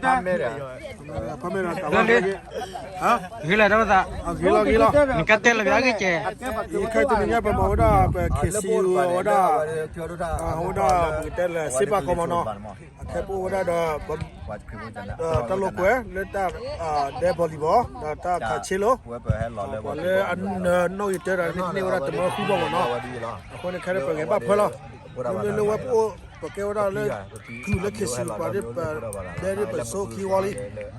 ဖါမဲဒီး ဖါမဲဒီး တၢ်ဝဲ ဂ့ၤလီၤတၢ်ဝဲသး ဂ့ၤလီၤ ဂ့ၤလီၤ နကတဲလီၤပျးဂ့ၢ်ကဲ ယခဲတနံၤညါ ပမၤဝဲဒၣ် ပ ခ့စံ ဝဲဒၣ် အဝဲဒၣ် ပကတဲလၢ စ့ပာ်ကီးမနီၤ အခဲပအိၣ်ဝဲဒၣ်ဒီး တၢ်လိာ်ကွဲလၢတၢ် ဒဲ volleyball ဒီးတၢ်ခးဆ့လိၤ ပှၤလၢအနီၣ်ဂံၢ်တၢဒီး န့ၢ်ဝဲဒၣ်တမၢဃူဘီမနီၤ အဃိန့ၣ် ခဲန့ၣ် ပဂဲၤဘၣ်ဖၢလီၤ လၢလၢဝဲပအိၣ် ပကဲဝဲဒၣ်လၢ ကုၢ်လၢခ့စံ ပှၤဒ်ပ ဒဲဒ်ပစိခံဝီလံ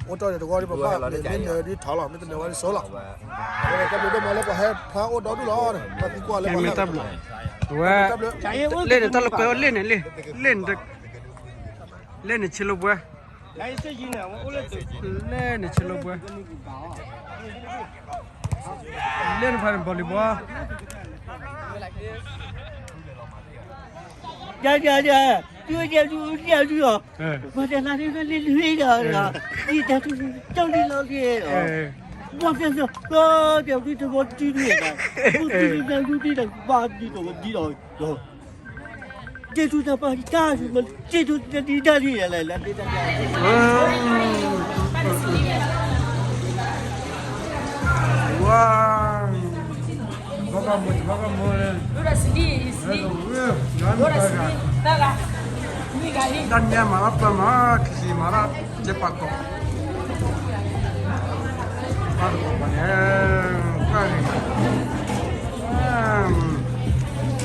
အိၣ်တီၢ်န့ၣ်တဝီဒ်ပဘၣ် မ့ၢ်နၢၤဒ်ထီလီၤ မ့ၢ်တနၢၤဝဲဒ်စိလီၤ တၢ်ဘျုးဒိၣ်မးလၢပှၤဟဲဖျါအိၣ်ဒီဒူၣ်လီၤ တၢ်သံကွၢ်လၢပှၤဟဲ တၢ်ဘျုး လ့ၣ်န့ၣ် တၢ်လိာ်ကွဲအိၣ်လ့ၣ်န့ၣ် လ့ၣ်န့ၣ် လ့ၣ်န့ၣ်ဆ့လိာ်ပှဲၤ လ့ၣ်န့ၣ်ဆ့လိာ်ပှဲၤ လ့ၣ်န့ၣ်ဖဲန့ၣ် volleyball ဒ်ဒ်ဒ် ဒ်ဒ်ဒ်အီၤ ပှၤတလါန့ၣ် လ့ၣ်လွံၢ်ဒီး ဒ်တၢ်တူၢ်လီၤက့ၤ ဘၣ်ကဲသိး ကဲဒ်တဘီတံၢ်န့ၣ် ဘၣ်တံၢ်တၢ်လူတံၢ်ဒီး ဘၣ်ဒ်ဒီးဒ်ဒီး ကဲထူတၢ်ပာ်တၢ် ကဲထူတၢ်ဒ်တၢ်ဒ်လဲၣ်လဲၣ် ဝါ ဘၣ်ဘၣ်မူ ဘၣ်ဘၣ်မူ တၢ်ညါမၤလၢပၢၤမၤ ခ့စံမၤလၢကဲပာ်ကီၤ ပာ်ကီၤပှၤန့ၣ် ပှၤန့ၣ်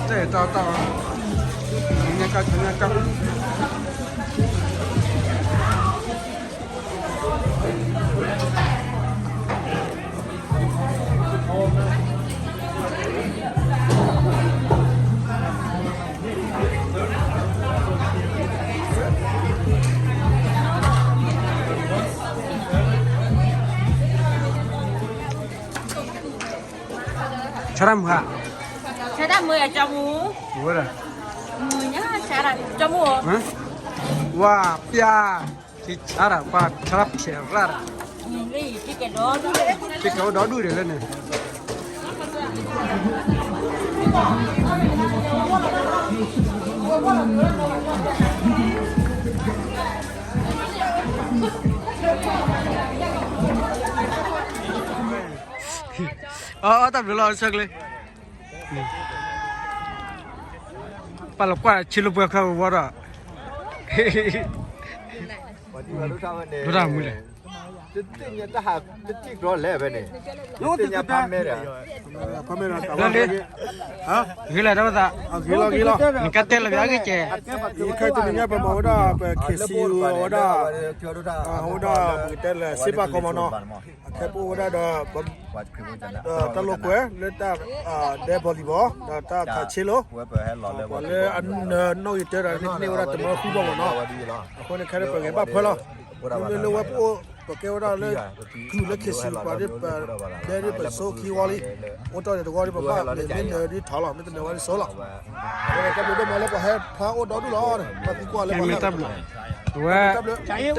တဲတၢ်တၢ် ညါကၢ် ညါကၢ် ဆၢတၢ်မုာ်ဧါ, ဆၢတၢ်မုာ်ဧါ ကၠီမူ, ဝဲဒၣ်, မုာ်ညါဆၢတၢ် ကၠီမူဧါ, ဝါပျါ, ထံဆၢတၢ် ပှၤဆၢတၢ်ဖျဲးရၣ်တၢ်, ထံကဲဒီဒူၣ်, ထံကဲအိၣ်ဒီဒူၣ်ဒံးလၢန့ၣ် အီ အီ တၢ်ဘျုးလီၤ ဆၢကျ့, ပာ်လီၤကွၢ်ဆ့လိာ်ပှဲၤခါဝီဒီး, ဒိၣ်တၢ်မုာ်လဲၣ်, တသ့ၣ်ညါတၢ်ဟးတထံၣ်ကျီလဲၣ်ဖဲန့ၣ်, တသ့ၣ်ညါဖါမဲဒီး, ဂ့ၤလီၤတၢ်ဝဲသး, နကတဲလီၤပျးဂ့ၢ်ကဲ, ယခဲတနံၤညါ ပမၤဝဲဒၣ် ပ ခ့စံ ဝဲဒၣ်, အဝဲဒၣ် ပကတဲလၢ စ့ပာ်ကီၤမနီၤ, အခဲပအိၣ်ဝဲဒၣ်ဒီး တၢ်လိာ်ကွဲလၢတၢ် ဒဲ volleyball ဒီးတၢ်ခးဆ့လိာ်, ပှၤလၢအနီၣ်ဂံၢ်တၢဒီး န့ၢ်ဝဲဒၣ်တမၢဃူဘီမနီၤ, အဃိန့ၣ် ခဲန့ၣ် ပဂဲၤဘၣ်ဖၢလီၤ, လၢလၢဝဲပအိၣ် ပကဲဝဲဒၣ်လၢ ကုၢ်လၢခ့စံ ပှၤဒ်ပ ဒဲဒ်ပစိခံဝီလံ, အိၣ်တီၢ်န့ၣ်တဝီဒ်ပဘၣ် မ့ၢ်နၢၤဒ်ထီလီၤ မ့ၢ်တနၢၤဝဲဒ်စိလီၤ, တၢ်ဘျုးဒိၣ်မးလၢပှၤဟဲဖျါအိၣ်ဒီဒူၣ်လီၤ, တၢ်သံကွၢ်လၢပှၤဟဲ, ဝဲ,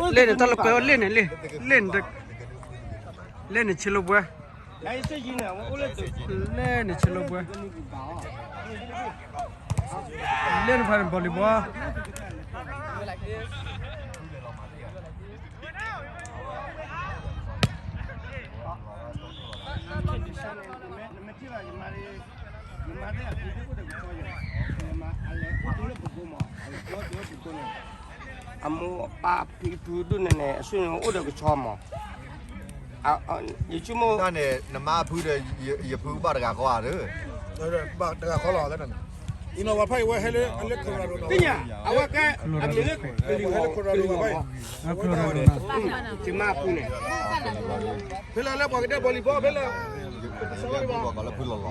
လ့ၣ်န့ၣ် တၢ်လိာ်ကွဲအိၣ်လ့ၣ်န့ၣ်လ့ၣ်, လ့ၣ်န့ၣ် လ့ၣ်န့ၣ်ဆ့လိာ်ပှဲၤ, လ့ၣ်န့ၣ်ဆ့လိာ်ပှဲၤ, လ့ၣ်န့ၣ်ဖဲန့ၣ် volleyball အမိၢ်အပၢ်ဖံဖုဒိၣ်န့ၣ်န့ၣ် အဆိန့ၣ်အိၣ်ဒီးကဆီမး, ယဆိကမိၣ်န့ၣ် နမါဖုဒီး ယဖုဘၣ်တဂၤဃီဧါ, ဘၣ်တဂၤဃီလီၤ, အံၤနီၤဝဲဖဲအံၤဝဲဟဲလၢ အလၢ Colorado ဘၣ်, အမ့ၢ်လၢ ကလံၤမး, ယမါဖုန့ၣ် ဖဲလၢလၢပှၤကတဲ volleyball ဖဲလၢ ဆိကမိၣ်ဒီဘိလီၤတံၢ်ဧ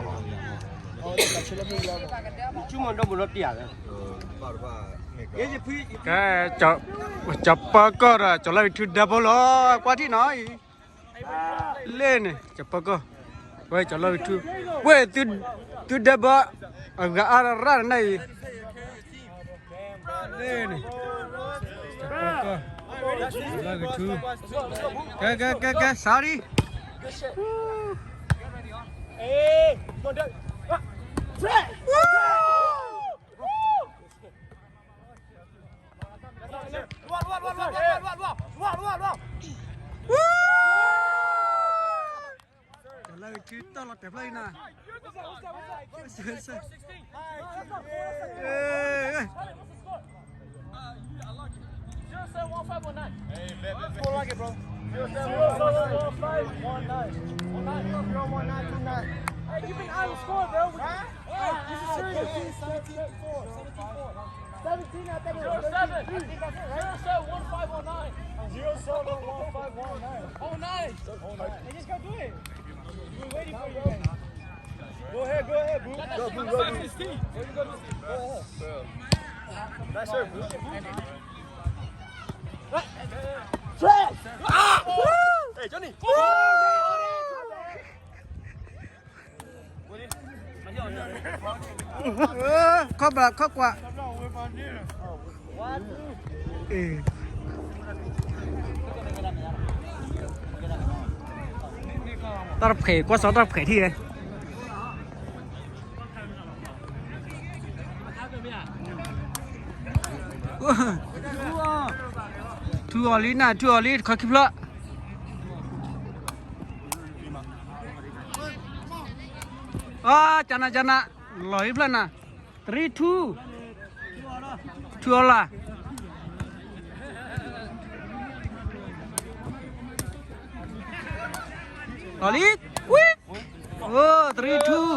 ါ, ကဲ, ကၠီၤပၢကီၢ်ဒီး ကၠီၤလါဝံၤထူ double လီၤ, ကွၢ်ထံၣ်နီၤအံၤ, လ့ၣ်န့ၣ် ကၠီၤပၢကီၢ်, ဝဲကၠီၤလါဝံၤထူ, ဝဲ သု double အဂၤအါရၣ်န့ၣ်အံၤ, လ့ၣ်န့ၣ် ကၠီၤပၢကီၢ်, ကၠီၤလါဝံၤထူ, ကဲ ကဲ ကဲ ကဲ sorry. တၢ်လီၤတဲာ်ဖျၢၣ်အံၤနၤ. Zero seven one five one nine. Hey, bet, bet, bet. Score like it, bro. Zero seven one five one nine. One nine. Zero one nine two nine. Hey, keep an eye on the score, bro. Huh? Hey, this is serious. Seventeen four. Seventeen four. Seventeen, I think it was. Zero seven. Zero seven one five one nine. Zero seven one five one nine. Oh nine. Oh nine. They just go do it. We're waiting for you guys. Go ahead, go ahead, boo. Go, boo, go, boo. Go ahead. Nice serve, boo. Hey, Johnny. ခီၣ်ဘၣ်ခီၣ်ကွာ်. တၢ်တဖှဲး ကွၢ်စီတၢ်တဖှဲးထံၣ်ဝဲ. ထူအီၤလံနၤ ထူအီၤလံ တခီခံဖျၢၣ်. အကနၤကနၤ လီၤဟံၣ်ဖျၢၣ်နၤ. Three two. ထူအီၤလီၤ. လီၤလံ. ကွံ. Oh, three two.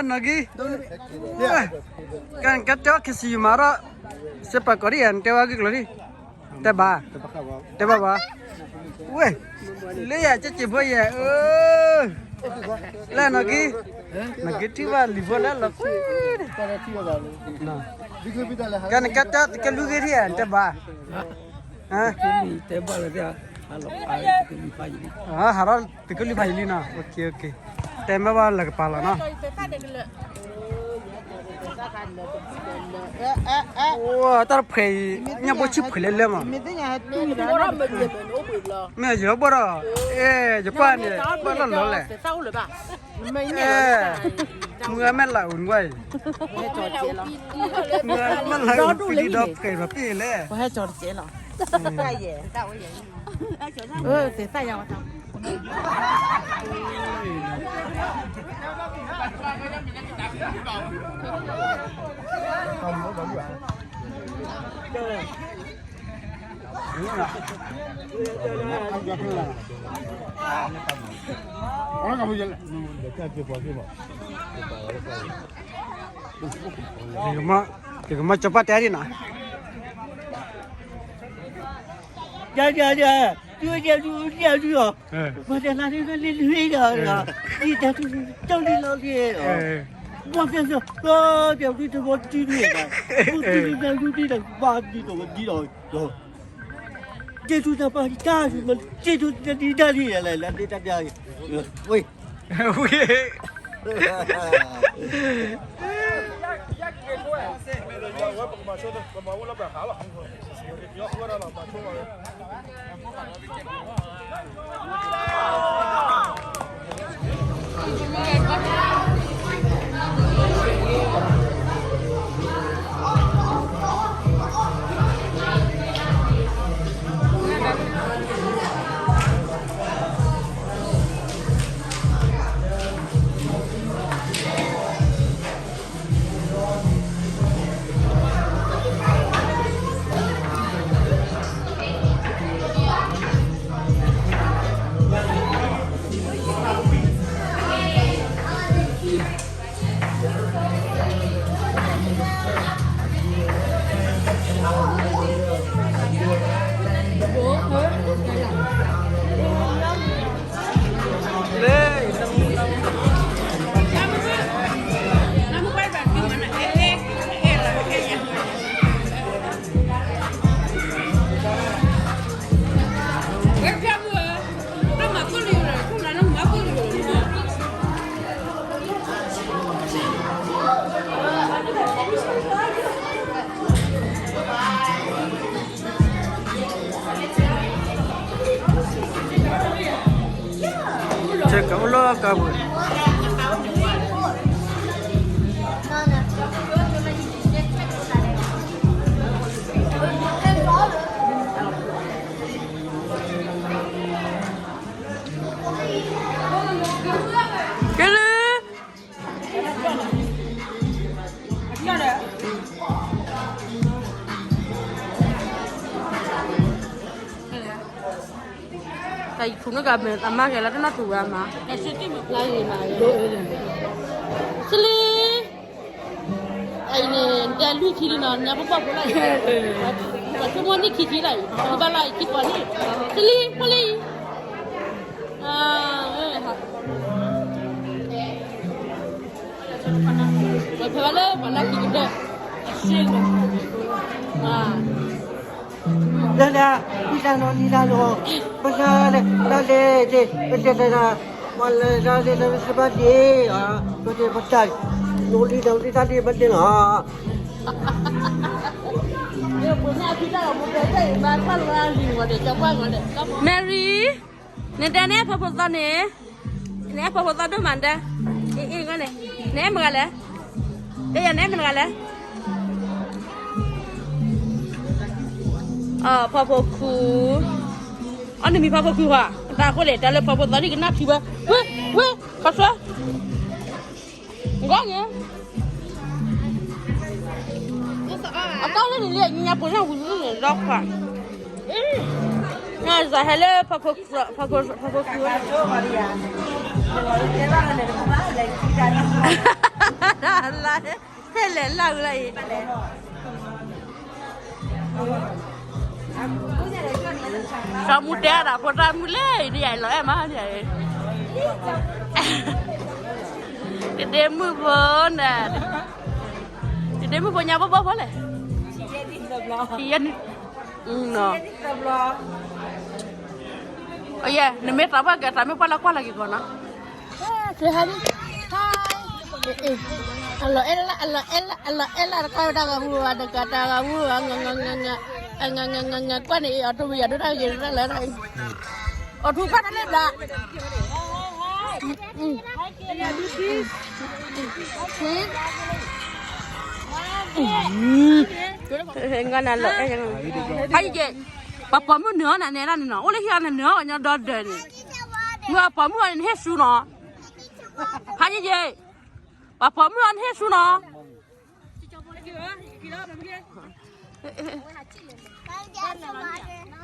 နီၢ်ကံ. ကဲ ကဲတဲအီၤ ကစံးယမၤဒီး စ့ပာ်ကီၤဒံး နတဲဝဲဂ့ၢ်ကျိၤဒံး. တဲဘၣ်, တဲဘၣ်ဘၣ်. ဝဲ, လၢယၤကစ့ၢ်ဖိယဲၢ်, လၢနီၢ်ကံ, နီၢ်ကံထံၣ်ဘၣ်လံၤဖိလၢလီၤကွံ, ကဲနကဲတၢ်တကဲလူၤဂ့ၤထံၣ်ဧါ နတဲဘၣ်, တဲဘၣ်လၢ ဟးထီၣ်တကလုာ်ဖးယံၤလံနီၤ, တဲမ့ၢ်ဘၣ်လၢကပၤလီၤနီၤ. အိၣ်တၢ်တဖှဲးအံၤ ညၣ်ဘိဆံၣ်ဖှဲးလဲၣ်လဲၣ်မး, မ့ၢ်ယဘီၣ်ဒီး, အဲ ယကွၢ်န့ၣ် ဘၣ်လီၤလီၤလဲၣ်, အဲ မုၢ်ဂၤမဲၢ်လၢအိၣ်နကွၢ်အံၤ, မုၢ်ဂၤမဲၢ်လၢအိၣ်ဖံးဒီးဖှဲးဒီးပ့ၢ်လဲၣ်. ယကမၢကၠီၤပၢ်တဲဒ်နီၤ, ယၤယၤယၤ, ဒုဒုဒုဒုအီၤ, ပှၤတလါဒုလၢလၢလၢဒီး, ဒ်တၢ်ဒုကၠီလံလီၤက့ၤ, ဘၣ်ကၠီ, ကၠီဒုဒုဒုဒုဒုဒီး, ဘၣ်ဒုဒီးဒုဒီး, ကၠီဒုတၢ်ပၢ်တၢ်ဒု, ကၠီဒုတၢ်ဒုတၢ်ဒုလဲၣ်လဲၣ်, ဒ်တၢ်ဒု, ဝဲ ဝဲ တၢ်ယဖူးန့ၣ်ကမ့ၢ်အမါကဲလၢတနၢ်ထူၣ်ဝဲအမါ, လၢဂ့ၤမး, စလံ, အံၤန့ၣ် တဲလွံၢ်ထံလံနီၤ, ညါပပီၢ်ဖိလၢအံၤ, ပဆိကမိၣ်န့ၢ်ခံထံလၢအံၤ, ပဘၣ်လၢအံၤခံပီၢ်န့ၣ်, စလံ, ဖိလံ, ပဖဲဘၣ်လၢပှၤလၢခံကတၢၢ်, လၢလၢ, ဖံတၢ်နီၤနံၤလၢလီၤ, ပလၢလၢ, လၢလၢ, ပတဲတၢ်, ပှၤလၢလၢလၢလၢစဘၣ်ဒ့, ပတဲပတၢ်, နီၤလံတၢ်လံတၢ်ဒ့ဘၣ်ဒ့လီၤ. Mary, နတဲန့ၣ်ဖီဖိသီန့ၣ်, နအဲၣ်ဖီဖိသီဒိၣ်မးတဲ, အ့ၣ်အ့ၣ်ဂီၢ်န့ၣ်, နအဲၣ်မတၤလဲၣ်, တဲယၤနအဲၣ်မတၤလဲၣ်, ဖီဖိခု, အီနမံၤဖီဖိခုဟီ, တၢ်အဃိလဲၣ် တၢ်လၢဖီဖိသီန့ၣ်ကနၣ်ထံဝဲ, ဝ့, ဝ့, ခီဆၢ ဂီၢ်န့ၣ်, အတၢ်လၢနလံညါပှၤညါဝံၤန့ၣ်ဒီခွါ, နစးဟဲလၢဖီဖိ, ဖီဖိ, ဖီဖိ, ဟဲလဲၤလၢအူလၢအံၤ စီၤမူတဲဒၣ်ဖိသၣ်မုၣ်လၢအံၤန့ၣ် ယလီၤအဲၣ်မးန့ၣ်, တဒ့မုၣ်ဖိန့ၣ်, တဒ့မုၣ်ဖိညါဘီဘီဖိလဲၣ်, ယဲန့ၣ်, ယဲ, နမ့ၢ်သးပှၢ်ကဲသးမ့ၢ်ပှၢ်လၢကွၢ်လၢက့ၤကီးနီၤ အလီၤအဲၣ်လၢ, အလီၤအဲၣ်လၢ, အလီၤအဲၣ်လၢတခါဝဲတၢ်ဂၤမူဘၣ် တကးတၢ်ဂၤမူဘၣ်, ကွၢ်န့ၣ်အီၤထူဝံၤအဒိတၢ်ဂ့ၤတၢ်လၢတၢ်အံၤ, အီၤထူဖးတၢ်လၢဘျး, နလီၤအဲၣ်, ပှၤပိာ်မုၣ်နုာ်အီၤနၤနဲဒၣ်န့ၣ်နီၤ, အိၣ်လၢဟံၣ်အီၤနၤနုာ်အီၤကညီဒီဒၢးန့ၣ်, မ့ၢ်ပှၤပိာ်မုၣ်အီၤန့ၣ် နဟ့ၣ်ဆူနီၤ, ဖးယံာ်ယံာ်, ပှၤပိာ်မုၣ်အီၤနဟ့ၣ်ဆူနီၤ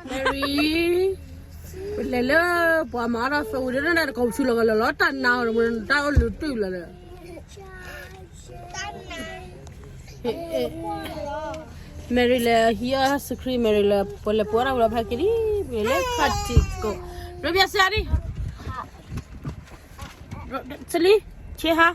Mary, ပလဲၤလၢပှၤမၤအီၣ်တၢ်သဝံၤဒ်န့ၣ် တကိးဆူလီၤကလၢာ်လီၤ တၢ်နါအီၤတမူတၢ်အိၣ်လုာ်တုာ်လီၤလၢ Mary လဲၤဟံးအီၣ် ice cream, Mary လဲၤ ပလဲၤပှၤဒၣ်ဝဲဖဲက့ၤလံ, ပလဲၤလၢခါတံၢ်ကိး, ရဘျါစၢ်ဒံ, စလံ, ဆ့ဟါ